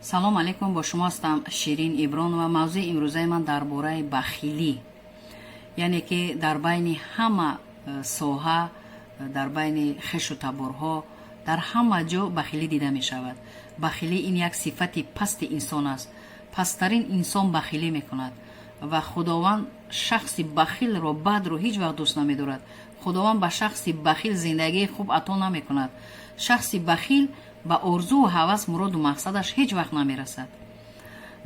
Салом алейкум, бо шумо ҳастам Ширин Ибронова. Мавзӯи имрӯзаи ман дар бораи бахилӣ, яъне ки дар байни ҳама соҳа, дар байни хешу таборҳо, дар ҳама ҷо бахилӣ дида мешавад. Бахилӣ ин як сифати пасти инсон аст. Пасттарин инсон бахилӣ мекунад ва Худованд шахси бахилро, бадро ҳеҷ вақт дӯст намедорад. Худованд ба шахси бахил зиндагии хуб ато намекунад. Шахси бахил ба орзуву ҳавас, муроду мақсадаш ҳеҷ вақт намерасад.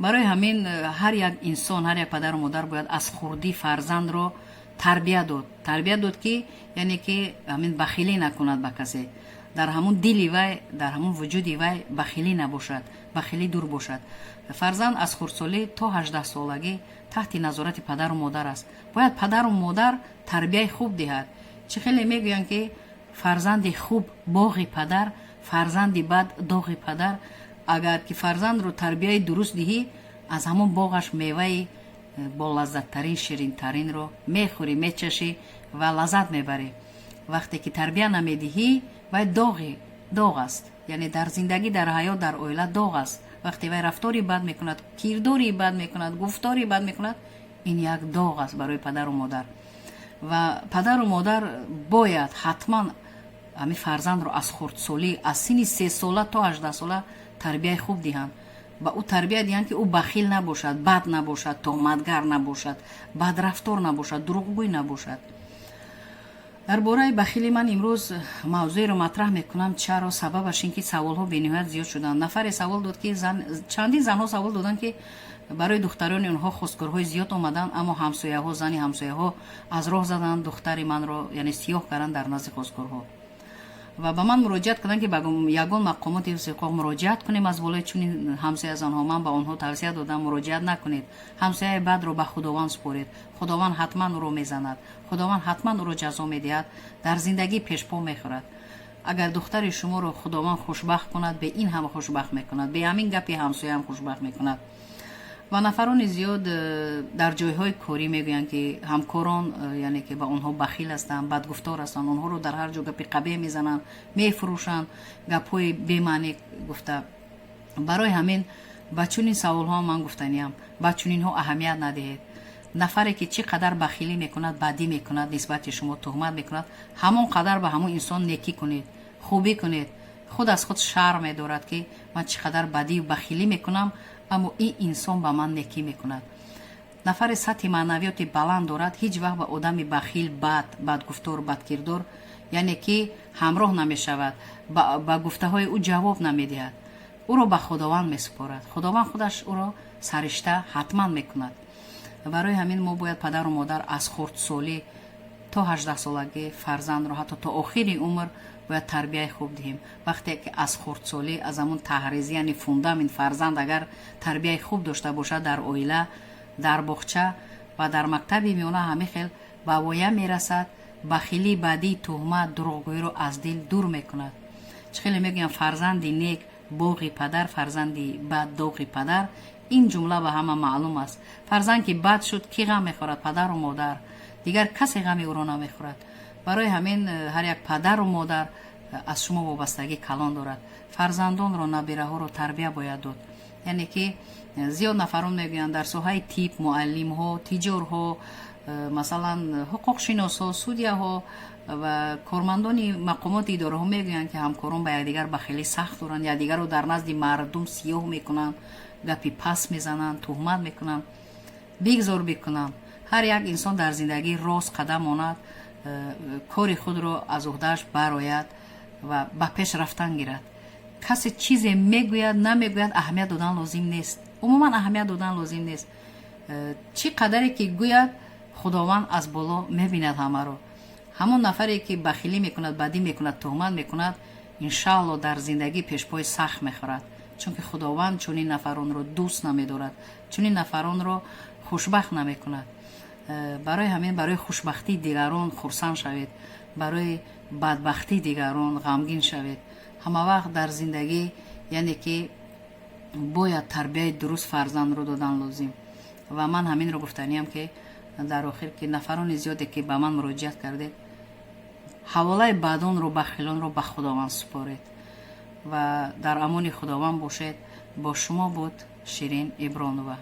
Барои ҳамин ҳар як инсон, ҳар як падару модар бояд аз хурдӣ фарзандро тарбия дод, тарбия дод ки, яъне ки, ҳамин бахилӣ накунад ба касе. Дар ҳамун дили вай, дар ҳамун вуҷуди вай бахилӣ набошад, бахилӣ дур бошад. Фарзанд аз хурдсолӣ то 18-солагӣ таҳти назорати падару модар аст. Бояд падару модар тарбияи хуб диҳад. Чӣ хеле мегӯянд, ки фарзанди хуб боғи падар, фарзанди бад доғи падар. Агар ки фарзандро тарбияи дуруст диҳӣ, аз ҳамон боғаш меваи болаззаттарин, ширинтаринро мехӯрӣ, мечашӣ ва лаззат мебарӣ. Вақте ки тарбия намедиҳӣ, вай доғи доғ аст, яъне дар зиндагӣ, дар ҳаёт, дар оила доғ аст. Вақте вай рафтори бад мекунад, кирдори бад мекунад, гуфтори бад мекунад, ин як доғ аст барои падару модар. Ва падару модар бояд ҳатман ҳамин фарзандро аз хурдсолӣ, аз синни 3 сола то 18 сола тарбияи хуб диҳанд. Ба ӯ тарбия диҳанд, ки ӯ бахил набошад, бад набошад, тӯҳматгар набошад, бадрафтор набошад, дурӯғгӯй набошад. Дар бораи бахилӣ ман имрӯз мавзӯеро матраҳ мекунам. Чаро? Сабабаш ин ки саволҳо бениҳоят зиёд шуданд. Нафаре савол дод, ки чандин занҳо савол доданд, ки барои духтарони онҳо хостгорҳои зиёд омаданд, аммо ҳамсояҳо, зани ҳамсояҳо аз роҳ заданд духтари манро, яъне сиёҳ карданд дар назди хостгорҳо. Ва ба ман муроҷиат карданд, ки ба ягон мақомоти ҳифзи ҳуқуқ муроҷиат кунем аз болои чунин ҳамсоязанҳо. Ман ба онҳо тавсия додам: муроҷиат накунед, ҳамсояи бадро ба Худованд супоред. Худованд ҳатман ӯро мезанад, Худованд ҳатман ӯро ҷазо медиҳад, дар зиндагӣ пешпо мехӯрад. Агар духтари шуморо Худованд хушбахт кунад, бе ин ҳам хушбахт мекунад, бе ҳамин гапи ҳамсояам хушбахт мекунад. Ва нафарони зиёд дар ҷойҳои корӣ мегӯянд, ки ҳамкорон яъне ки ба онҳо бахил ҳастанд, бадгуфтор ҳастанд, онҳоро дар ҳар ҷо гапи қабеҳ мезананд, мефурӯшанд, гапҳои бемаънӣ гуфта. Барои ҳамин ба чунин саволҳо ман гуфтаниям: ба чунинҳо аҳамият надиҳед. Нафаре ки чӣ қадар бахилӣ мекунад, бадӣ мекунад, нисбати шумо туҳмат мекунад, ҳамон қадар ба ҳамон инсон некӣ кунед, хубӣ кунед. Худ аз худ шарм медорад, ки ман чӣ қадар бадию бахилӣ мекунам, аммо ин инсон ба ман некӣ мекунад. Нафаре сатҳи маънавиёти баланд дорад, ҳеҷ вақт ба одами бахил, бад, бадгуфтор, бадкирдор, яъне ки, ҳамроҳ намешавад, ба гуфтаҳои ӯ ҷавоб намедиҳад, ӯро ба Худованд месупорад. Худованд худаш ӯро саришта ҳатман мекунад. Барои ҳамин мо бояд, падару модар, аз хурдсолӣ то 18-солагӣ фарзандро, ҳатто то охири умр бояд тарбияи хуб диҳем. Вақте ки аз хурдсолӣ, аз ҳамун таҳрезӣ, яъне фундамент фарзанд агар тарбияи хуб дошта бошад, дар оила, дар боғча ва дар мактаби миёна ҳамин хел ба воя мерасад, бахилӣ, бадӣ, туҳмат, дурӯғгӯиро аз дил дур мекунад. Чӣ хеле мегӯям: фарзанди нек боғи падар, фарзанди бад доғи падар. Ин ҷумла ба ҳама маълум аст. Фарзанд ки бад шуд, кӣ ғам мехӯрад? Падару модар. Дигар касе ғами ӯро намехӯрад. Барои ҳамин ҳар як падару модар аз шумо вобастагӣ калон дорад. Фарзандонро, набираҳоро тарбия бояд дод. Яъне ки зиёд нафарон мегӯянд, дар соҳаи тиб, муаллимҳо, тиҷорҳо, масалан, ҳуқуқшиносҳо, судяҳо ва кормандони мақомоти идораҳо мегӯянд, ки ҳамкорон ба якдигар бахилӣ сахт доранд, якдигарро дар назди мардум сиёҳ мекунанд, гапи пас мезананд, туҳмат мекунанд. Бигзор бикунанд. Ҳар як инсон дар зиндагӣ рост қадам монад, кори худро аз уҳдааш барояд ва ба пеш рафтан гирад. Касе чизе мегӯяд, намегӯяд, аҳамият додан лозим нест. Умуман аҳамият додан лозим нест. Чӣ қадаре ки гӯяд, Худованд аз боло мебинад ҳамаро. Ҳамон нафаре ки бахилӣ мекунад, бадӣ мекунад, туҳмат мекунад, иншаалло, дар зиндагӣ пешпои сахт мехӯрад, чунки Худованд чунин нафаронро дӯст намедорад, чунин нафаронро хушбахт намекунад. Барои ҳамин барои хушбахтии дигарон хурсанд шавед, барои бадбахтии дигарон ғамгин шавед. Ҳама вақт дар зиндагӣ, яъне ки, бояд тарбияи дуруст фарзандро додан лозим. Ва ман ҳаминро гуфтаниям, ки дар охир, ки нафарони зиёде ки ба ман муроҷиат кардед, ҳаволаи бадонро, бахилонро ба Худованд супоред. Ва дар амони Худованд бошед. Бо шумо буд Ширин Ибронова.